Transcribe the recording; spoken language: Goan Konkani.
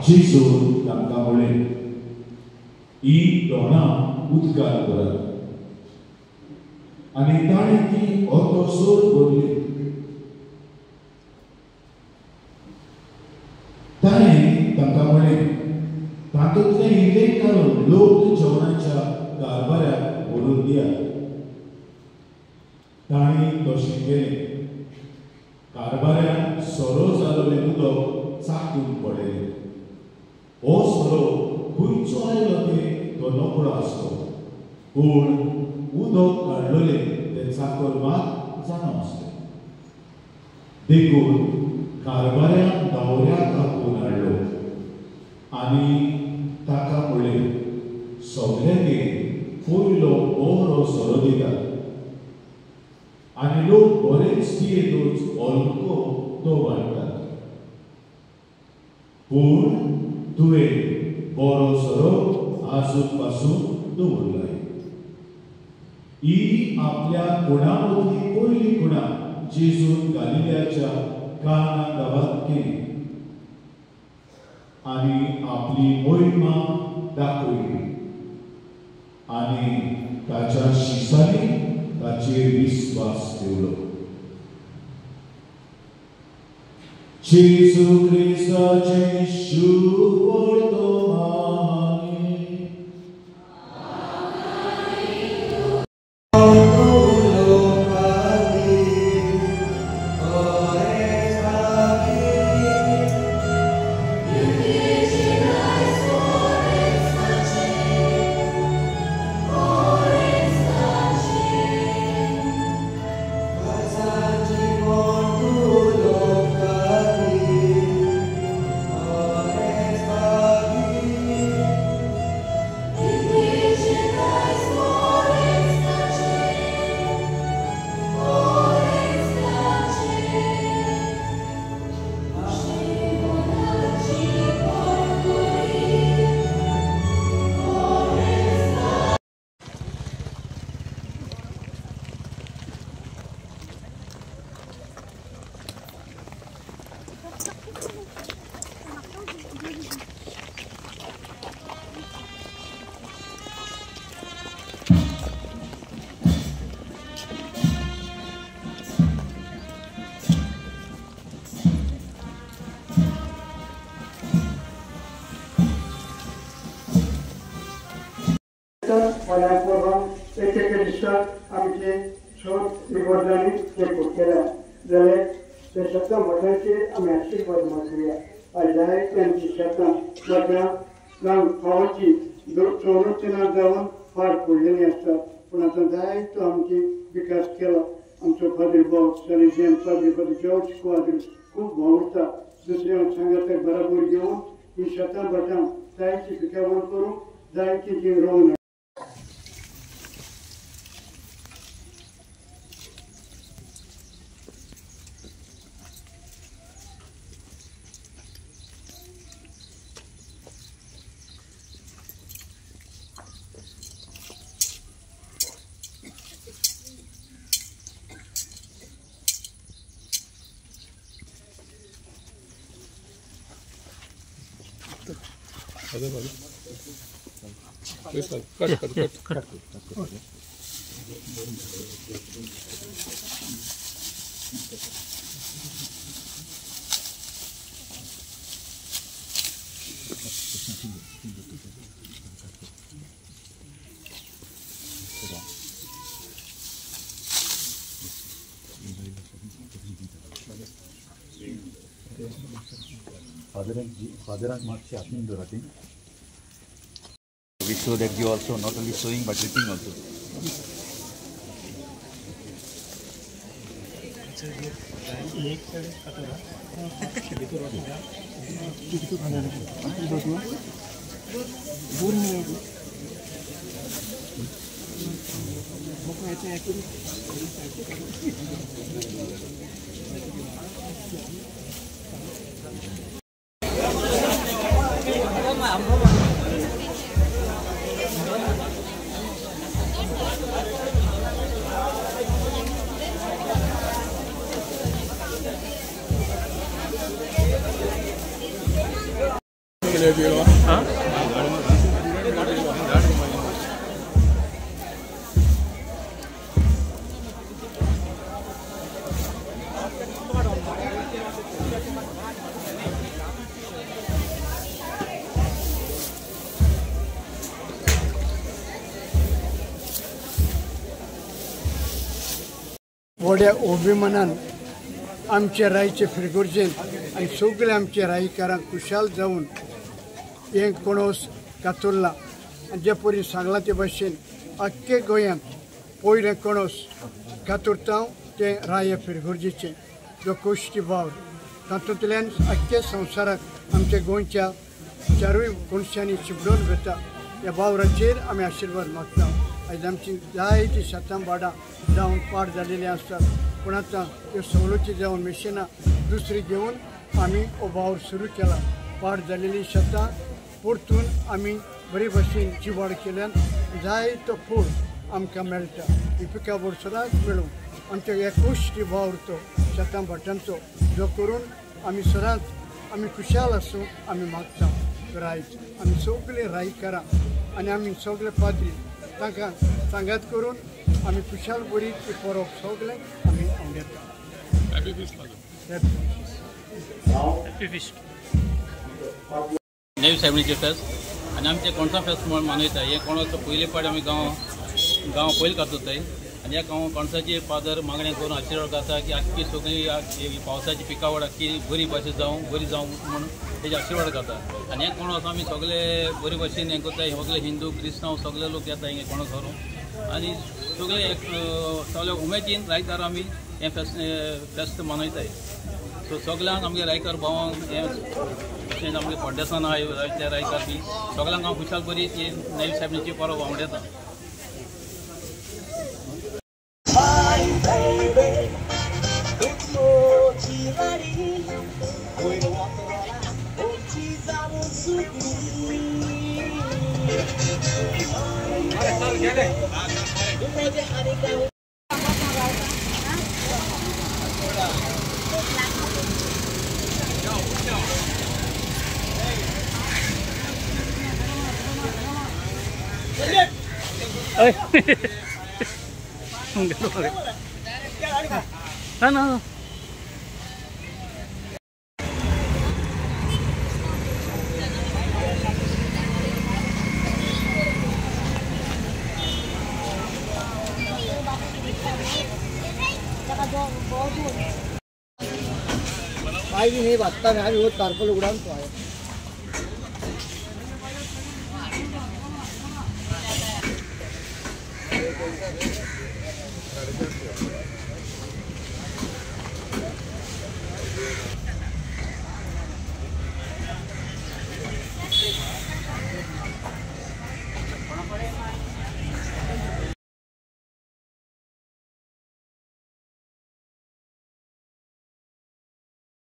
जेजून तांकां म्हळें, ही दोणां उदकान भरात. आनी ताणें ती ओतोसर भरली. ताणें तांकां म्हळें, तातूंतलें इल्लें काडून लोक जेवणाच्या कारभाऱ्याक व्हरून दियात. ताणें तशें केलें. कारभाऱ्यान सोरो जालोलें उदक चाकून पडयलें. हो सोरो खंयचो आयलो ते तो नकळो आसलो, पूण उदक काडलोलें तें चाकर मात जाणा आसलें. देखून कारभाऱ्यान न्हवऱ्याक आपोवन हाडलो आनी ताका म्हळें, सगळ्यांगेर पयलो बरो सोरो दितात आनी लोक बरेच पियेतच हलको तो वाडटात, पूण तुवें बरो सोरो आजून पासून दवरलाय. ही आपल्या गुणा मदली पयली गुणा जेजून गालिलियाच्या काना गांवांत केली आनी आपली मोहिमा दाखयली आनी ताच्या शिसांनी ताचेर विस्वास ठेवलो. जेजू क्रिस्ताचें शुभवर्तमान. एक एक दिसा आमचे सोद इगर्जांनी ते केल्या जाल्यार ते शेतां भटांचेर आमी आशिर्वाद मागुया. आनी जायते आमची शेतां भटां जावन फावोची संरचना जावन फार पडलेली आसता, पूण आतां जायतो आमची विकास केला. आमचो फादर बॉक्स सॅलिजियन फादर फादर जॉर्ज कुआद्र खूब वावुरता. दुसऱ्या सांगाताक बराबर घेवन ही शेतां भाटां जायती पिकावळ करूंक जायती ती रोवन cut. We show that you also not only sowing but reaping also. व्हड्या अभिमानान आमचे रायचे फिरगुर्जेन आनी सगळे आमचे रायकारांक खुशाल जावन हें कणोस कातुरला. आनी जे परी सांगलां ते भाशेन आख्खे गोंयांत पयलें कणोस कातुरता तें राय फिरगुर्जेचें जो कोश्टी वावर तातूंतल्यान आख्खे संवसाराक आमच्या गोंयच्या चारूय कोनशांनी चिपडून वता. ह्या वावराचेर आमी आशिर्वाद मागता. आयज आमची जायतीं शेतां भाडां जावन पाड जालेलीं आसतात, पूण आतां त्यो सवलती जावन मिशिनां दुसरी घेवन आमी हो वावर सुरू केला. पाड जालेलीं शेतां परतून आमी बरे भशेन जिवाड केल्यान जायतो फूल आमकां मेळटा. ही पिकावळ सदांच मेळूं आमच्या एकूच वावर तो शेतां भाटांचो जो करून आमी सदांच आमी खुशाल आसूं आमी मागता. रायत आमी सगळे रायकारां आनी आमी सगळे पाद्री तांकां सांगात करून आमी खुशाल बरी ती परब सगळें आमी आवडटा. नेवी सायबणीचें फेस्त आनी आमचें कोणसा फेस्त म्हूण मनयता. हें कोणाचो पयले फावट आमी गांव गांव पयलीं कातरताय आनी ह्या गांव कणसाची फादर मागणें करून आशिर्वाद खाता की आख्खी सगळी पावसाची पिकावळ आख्खी बरी भाशेन जावं बरी जावं म्हूण तेजे आशिर्वाद खाता. आनी हें कोणस आमी सगळे बरे भाशेन हें करता. सगळे हिंदू क्रिस्तांव सगळे लोक येता हिंगा कोणस व्हरूंक आनी सगळे एक सगळे उमेदीन रायकार आमी हें फेस्त फेस्त मनयताय. सो सगळ्यांक आमगे रायकार भावांक हें तशेंच आमगे फोड्डेसान आहा ते रायकार बी सगळ्यांक हांव खुशाल बरी ती नेवी सायबणीची परब आवडटा. ना आई नहीं बात है वो तारकोल उड़ान तो आया.